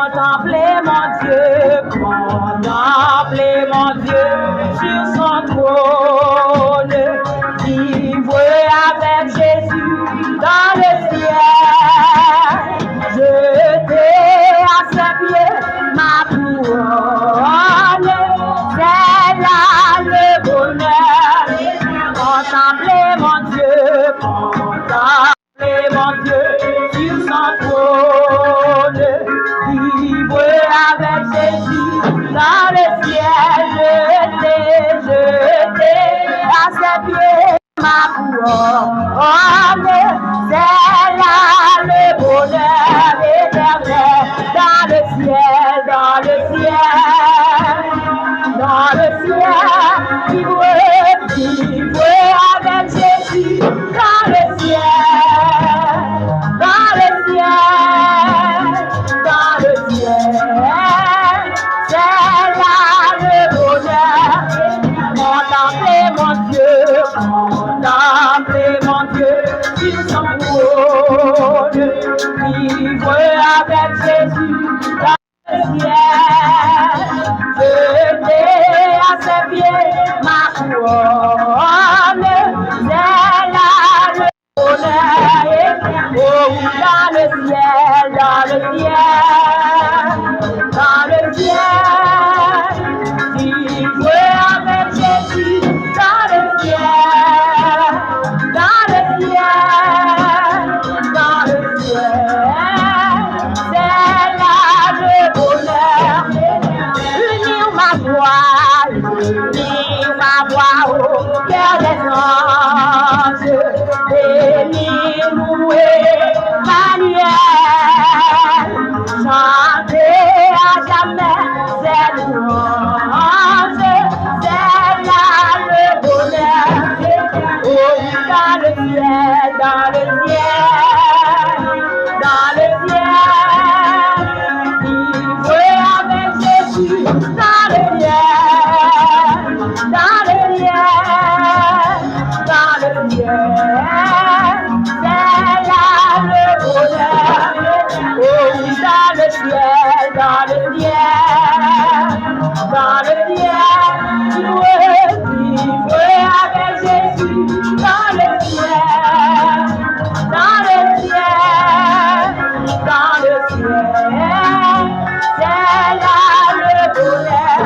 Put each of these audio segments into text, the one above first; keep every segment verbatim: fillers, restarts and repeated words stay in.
Contemplez mon Dieu, contemplez mon Dieu sur son trône. Vivre avec Jésus dans le ciel. Jeter à ses pieds ma couronne. C'est là le bonheur. Contemplez mon Dieu, contemplez mon Dieu sur son trône. Vivre avec Jésus dans le ciel. Jeter, jeter à ses pieds ma couronne. C'est là le bonheur éternel. Dans le ciel, dans le ciel, dans le ciel. Vivre, vivre avec Jésus dans le ciel, dans le ciel, dans le ciel. C'est là le bonheur. Contemplez mon Dieu, contemplez mon Dieu sur son trône. Vivre avec Jésus dans le ciel. Jeter à ses pieds ma couronne. C'est là le bonheur. Oh, dans le ciel, dans le ciel, dans le ciel. Vivre avec Jésus dans le ciel, dans le ciel, dans le ciel. C'est là le bonheur. Unir ma voix, unir ma voix au cœur des anges. Béni, loué, Emmanuel. Chanter à jamais ses louanges. C'est là le bonheur. Oh, dans le ciel, dans le ciel, dans le ciel. Vivre avec Jésus dans le ciel, dans le ciel, dans le ciel. C'est là le bonheur. Oh, dans le ciel, dans le ciel, dans le ciel. Vivre avec Jésus dans le ciel, dans le ciel, dans le ciel. C'est là le bonheur.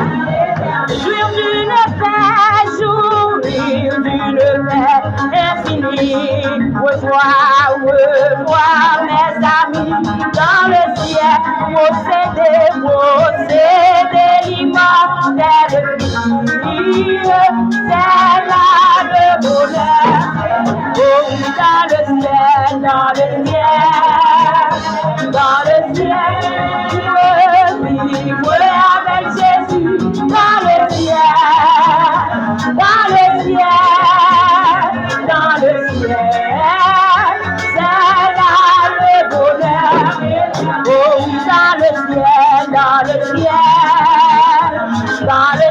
Jouir d'une paix, jouir d'une paix infinie. Revoir, revoir mes amis dans le ciel. Posséder, posséder l'immortel. C'est là le bonheur. Oh, dans le ciel, dans le ciel, dans le ciel. Vivre avec Jésus dans le ciel, dans le ciel, dans le ciel. C'est là le bonheur. Oh, dans le ciel, dans le ciel, dans le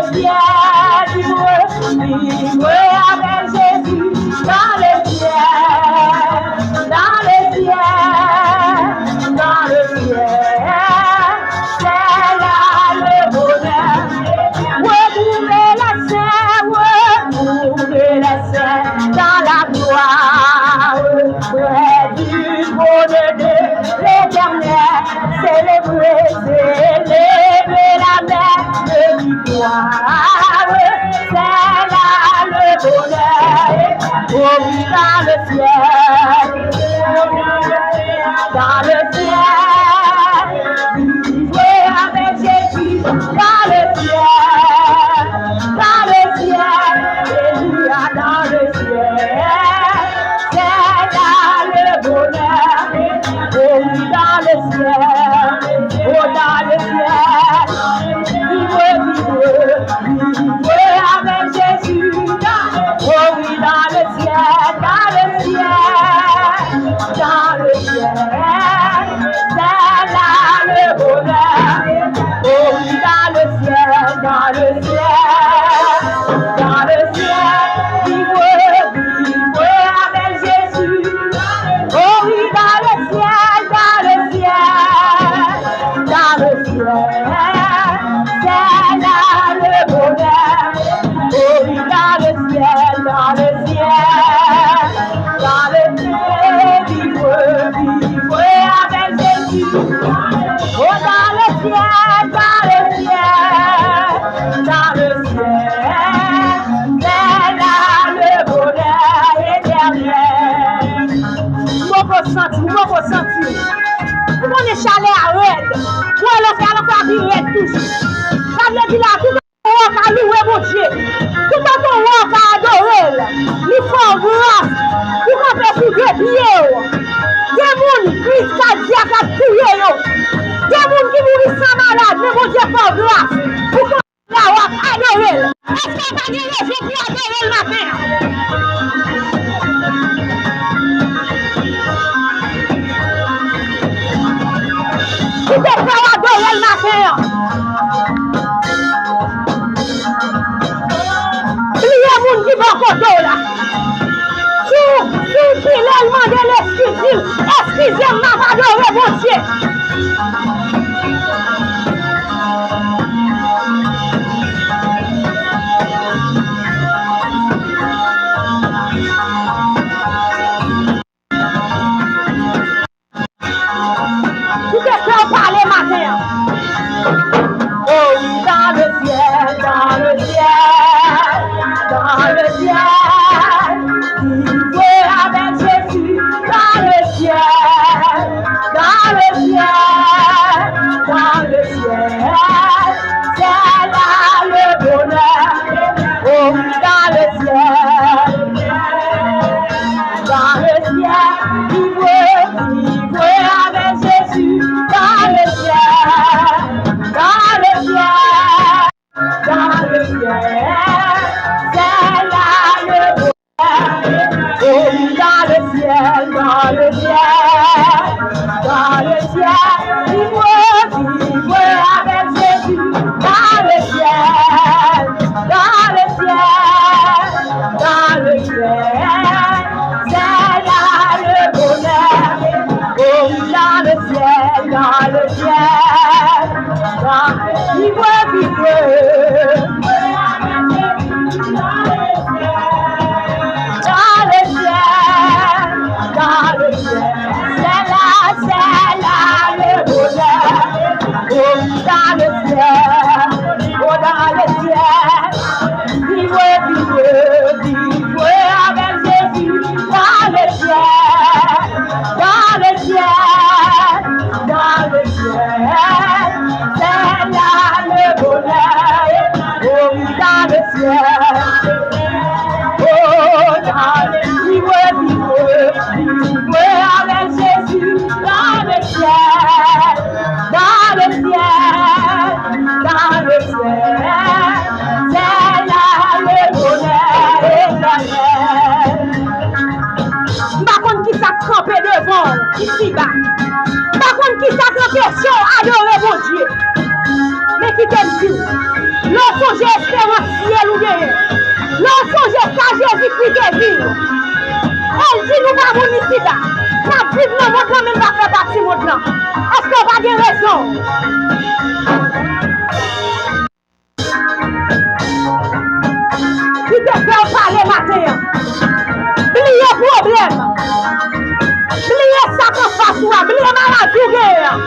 C'est là le bonheur. Oh oui, dans le ciel, dans le ciel, dans le ciel, vivre, vivre avec Jésus. Oh, dans le ciel, dans le ciel, dans le ciel, c'est là le bonheur éternel. Ou poko santi, ou poko santi. Ou konnen chalè a rèd. Ou wè lanfè a, lanfè a pi rèd toujou. Sa vle di la, toutan w wè w ka louwe Bondye, toutan w wè w ka adore l, li fè w gras, ou kanpe sou de pye w. Gen moun, kriz kadyak ap touye yo. Gen moun ki mouri san malad, men Bondye fè w gras. Ou kanpe la, w ap adore l. Èske w pa gen rezon pou w adore l maten an? Kite kè w adore l maten an. Bliye moun ki bò kote w la. Si w, si w pile l, mande l eskiz, di l, eskize m, m ap adore Bondye. Kite kè w pale maten an. Oh oui, dans le ciel, dans le ciel, dans le ciel, vivre avec Jésus, dans le ciel, dans le ciel, dans le ciel, c'est là le bonheur. Oh oui, dans le ciel, dans le ciel, vivre, vivre avec Jésus, dans le ciel, dans le ciel, dans le ciel, c'est là le bonheur. Oh oui, dans le ciel, dans le ciel, dans le ciel, vivre, vivre avec Jésus, dans le ciel, dans le ciel, dans le ciel, c'est là le bonheur. Oh oui, dans le ciel, dans le ciel, dans, vivre, vivre. Dans le ciel, dans le ciel, c'est là, c'est là le bonheur. Oh, dans le ciel, oh, dans le ciel, vivre, vivre, vivre avec Jésus. Dans le ciel, dans le ciel, dans le ciel, c'est là le bonheur. Oh, dans le ciel. Oh, dans le ciel. Vivre, vivre, vivre avec Jésus. Dans le ciel. Dans le ciel. Dans le ciel. C'est là le bonheur éternel. M pa konn kisa k kanpe devan w isiba. M pa konn kisa k anpeche w adore Bondye. Men kite m di w, lè w sonje esperans syèl ou genyen, lè w sonje sa Jezikri te di nou, e l di nou pa moun isiba, n ap viv nan mond lan, men n pa fè pati mond lan. Èske w pa gen rezon? Kite kè w pale maten an. Bliye pwoblèm. Bliye sa k anfas ou a. Bliye maladi w genyen an.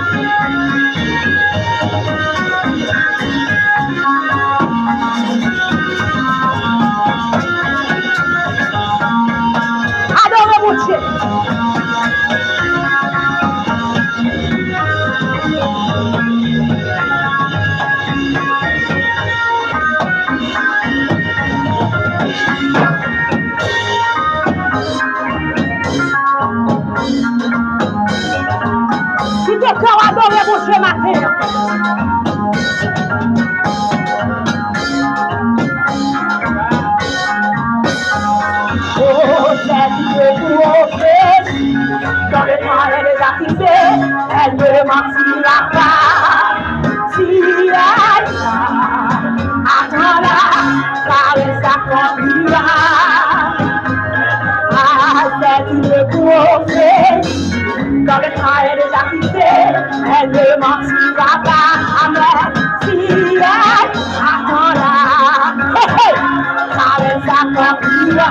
Adore Bondye. Kite kè w adore Bondye maten an. Oh, sèvi pou ofri, quand le temps est déjà fixé, elle ne mentira pas. Si elle attend la caresse accomplira. Ah, sèvi pou ofri, quand le temps est déjà fixé, Elle ne mentira pas, amen. Si elle attend là, hey, hey, traverse la campira.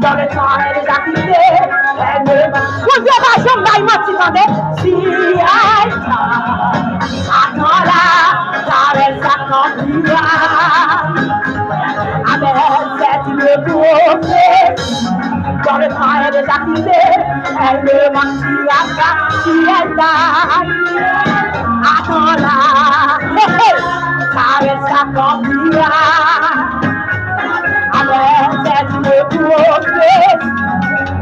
Dans le temps, elle est activée, elle ne mentira. Bondye pa janm bay manti, tande. Si elle attend là, traverse la campira. Amen, c'est une promesse. Dans le temps, elle est activée, elle ne mentira pas. Si elle t'a dit, attends là, hey, hey, traverse la campira. Amen, c'est une promesse.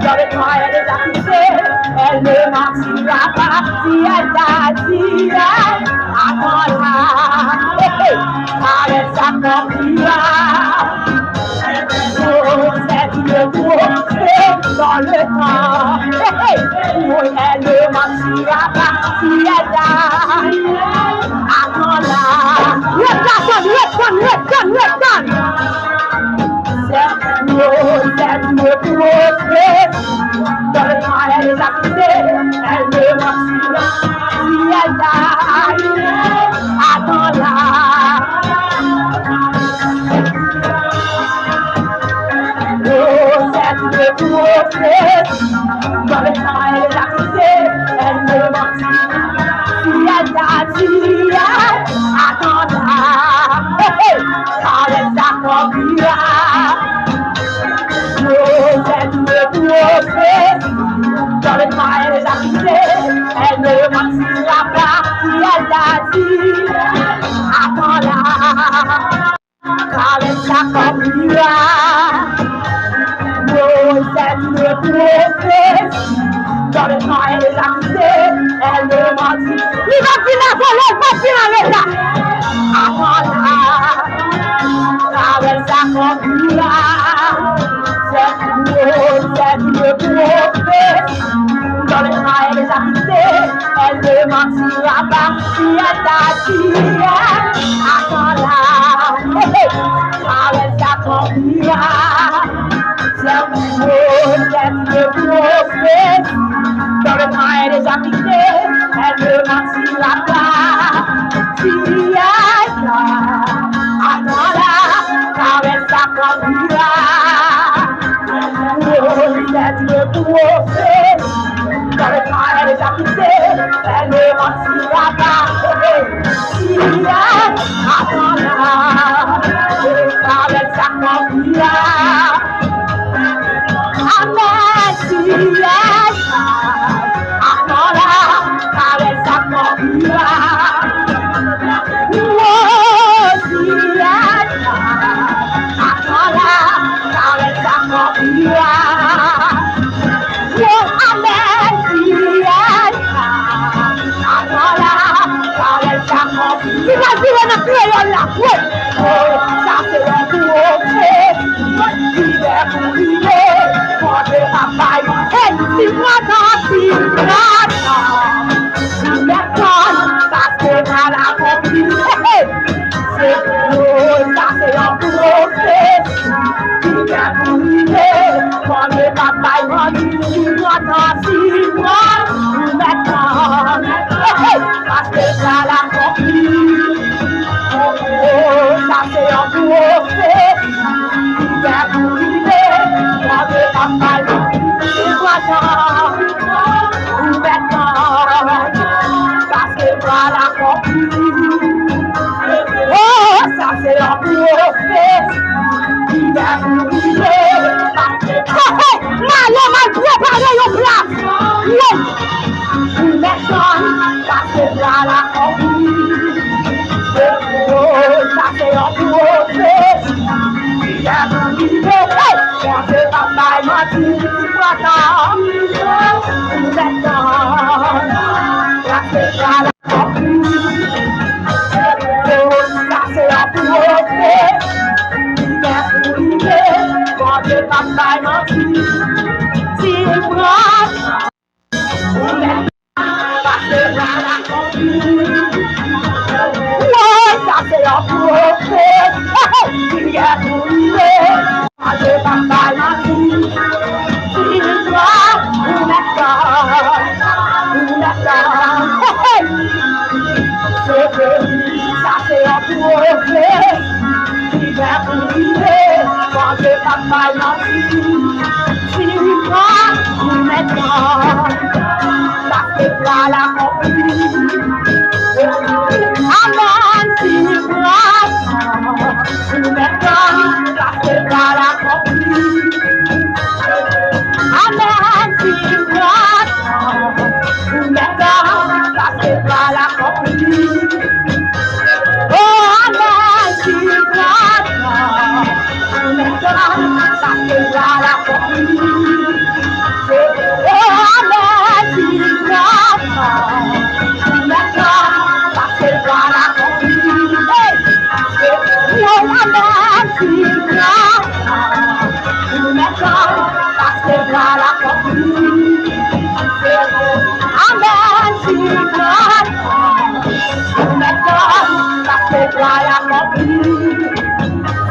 Dans le temps, elle est activée, elle ne mentira pas. Si elle t'a dit, attends là, hey, hey, traverse la campira. Oh, c'est une promesse dans le temps. Hey, hey. Oui, elle ne mentira pas si elle t'a. Attends là. Ret la, tann, ret, tann, ret, tann, ret, tann. C'est une, c'est une promesse dans le temps, elle est activée, elle ne mentira pas si elle t'a. Attends là. Oh, c'est une promesse. Dans le temps, elle est activée, elle ne mentira pas. Si elle t'a dit, attends là. Hey, hey, traverse la campira. Oh, c'est une promesse. Dans le temps, elle est activée, elle ne mentira pas. Si elle t'a dit, attends là. Traverse la campira. Oh, c'est une promesse. Dans le temps, elle est activée, elle ne mentira. Li p ap vin avè l, li p ap vin avè l. Attends là. Traverse la campira. C'est une, c'est une promesse. Dans le temps, elle est activée, elle ne mentira pas. Si elle t'a dit, attends là, hey, hey, traverse la campira. C'est une, c'est une promesse. Dans le temps, elle est activée, elle ne mentira pas. Si elle t'a, attends là, traverse la campira. Oh, c'est une promesse. Dans le temps, elle est activée, elle ne mentira pas. Si elle attend là, traverse la campira. Amen. Si elle attend là, traverse la campira. Oh, si elle attend là, traverse la campira. Oh, amen, si elle attend là, traverse la campira. Li pral vire nan kreyòl la. Wi. Oh, sa se yon pwofesi. Li lè pou rive. Bondye ap bay. Hey, ti pran tan, ti pran tan. Ou mèt tann, paske pral akonpli. Hey, hey. Se, oh, sa se yon pwofesi. Ki gen pou rive. Bondye p ap bay manti, si pran tan, si pran. Ou mèt tann. Hey, hey. Paske pral akonpli. Oh, sa se yon pwofesi. Ki gen pou rive. Bondye p ap bay manti, si pran tan. Ou mèt tann. Paske pral akonpli. Oh, sa se yon pwofesi. Ki gen pou rive. Paske. Hey, hey, m ale, m al prepare yon plas. Wi. Ou mèt tann, paske pral akonpli. Oh, sa se yon pwofesi. Ki gen pou rive. Hey! Bondye p ap bay manti, ti pran tan. Ou mèt tann, paske pral akonpli. Oh, sa se yon pwofesi. Ki gen pou rive. Bondye Hey, hey. Se vre, sa se yon pwovèb ki byen pou rive, Bondye p ap bay manti. Si li pran, li mèt pran, paske pral akonpli. Amèn, si li pran, li mèt pran, paske pral akonpli. Amèn, si li pran, li mèt pran, paske pral akonpli. O, amèn, si li pran, li mèt pran, paske pral akonpli. O, amèn, si li pran, li mèt pran, paske pral akonpli. Hey! O, amèn, si li pran, li mèt pran, paske pral akonpli. Amèn, si li pran, li mèt pran, paske pral akonpli.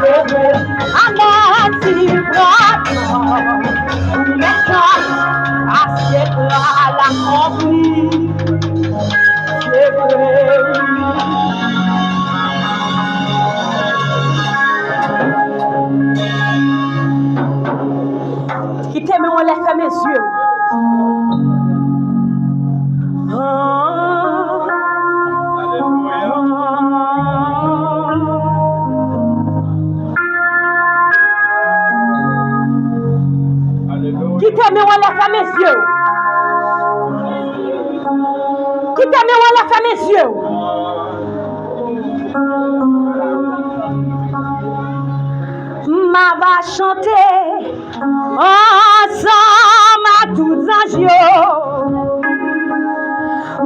Se vre. Amèn, si li pran, li mèt pran, paske pral akonpli. Se vre, wi. Kite men w anlè, fèmen zye w. Kite men w anlè, fèmen zye w. Kite men w anlè, fèmen zye w. M ava chante ansanm ak tout zanj yo.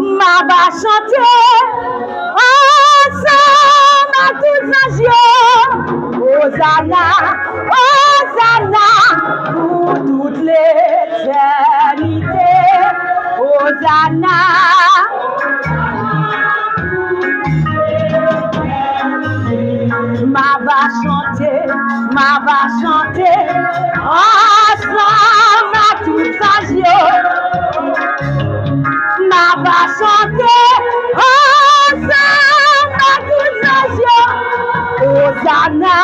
M ava chante ansanm ak tout zanj yo. Ozana, Ozana pou tout letènite. Ozana. M ava chante, m ava chante ansanm ak tout zanj yo. M ava chante ansanm ak tout zanj yo. Ozana.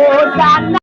Ozana.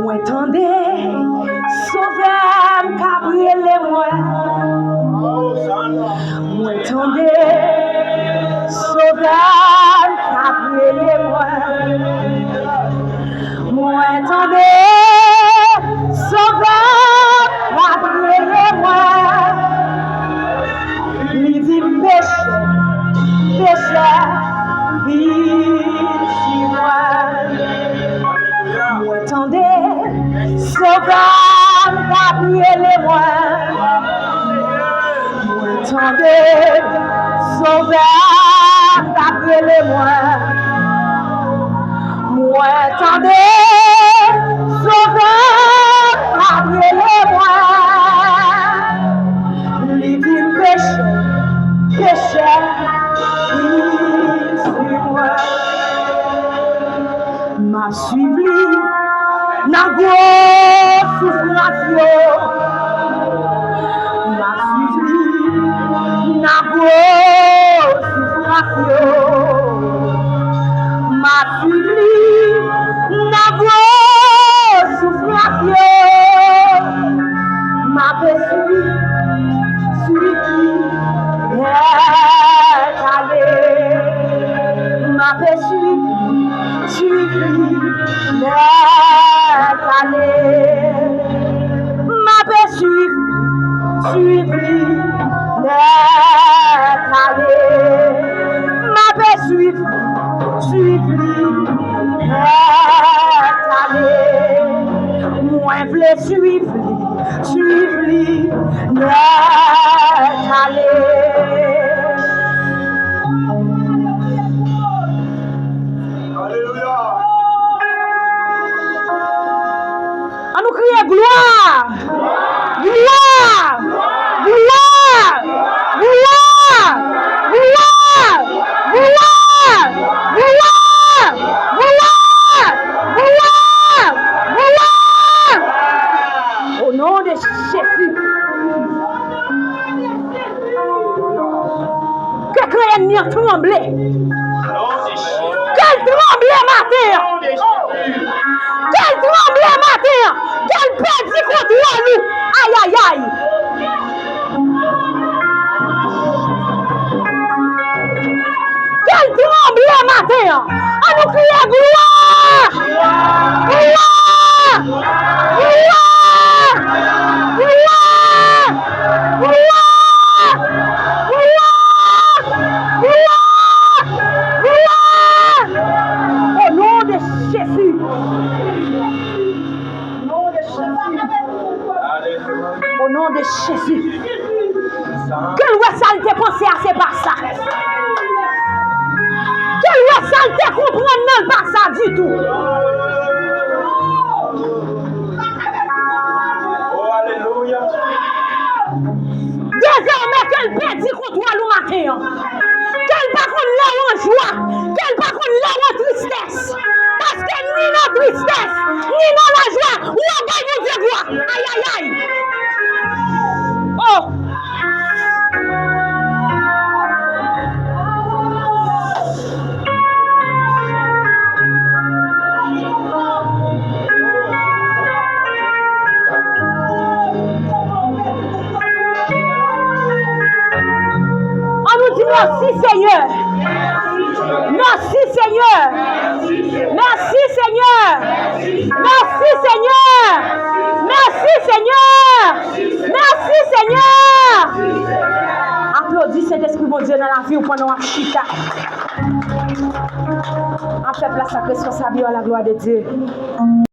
Mwen tande Sovè m k ap rele mwen. Mwen tande Sovè m k ap rele mwen. Mwen tande Sovè m k ap rele mwen. Li di m, pechè, pechè, vin swiv mwen. Mwen tande Sovè m k ap rele mwen. Mwen tande Sovè m k ap rele mwen. Mwen tande Sovè m k ap rele mwen. Li di m, pechè, pechè, vin swiv mwen. M ap swiv li nan gwo soufrans yo. M ap swiv li nan gwo soufrans yo. M ap swiv li nan gwo soufrans yo. M ap swiv, swiv li nèt ale. M ap swiv li, swiv li nèt ale. M ap swiv, swiv li nèt ale. M ap swiv, swiv li nèt ale. Mwen vle swiv li, swiv li nèt ale. Alelouya. An nou kriye glwa! Glwa! Glwa! O non de Jezi. Ke kan ènmi an tranble. Ke l tranble maten an. Ke l tranble maten an. Ke l pèdi kontwòl ou. Ayayay. Ke l tranble maten an. An nou kriye glwa! Glwa! Glwa! O non de Jezi! O non de Jezi! O non de Jezi! Ke l wè sa l te panse a, se pa sa. Ke l wè sa l te konprann nan, l pa sa ditou. Dezòmè, ke l pèdi kontwòl ou maten an. Ke l pa konn lè w an jwa, ke l pa konn lè w an tristès. Paske ni nan tristès, ni nan lajwa, w ap bay Bondye glwa. Ayayay! Oh! An nou di mèsi, Senyè. Mèsi, Senyè. Mèsi, Senyè. Mèsi, Senyè. Mèsi, Senyè. Mèsi, Senyè. Aplodi Sentespri Bondye nan lavi w pandan w ap chita. An fè plas ak responsab yo a la glwa de Dye.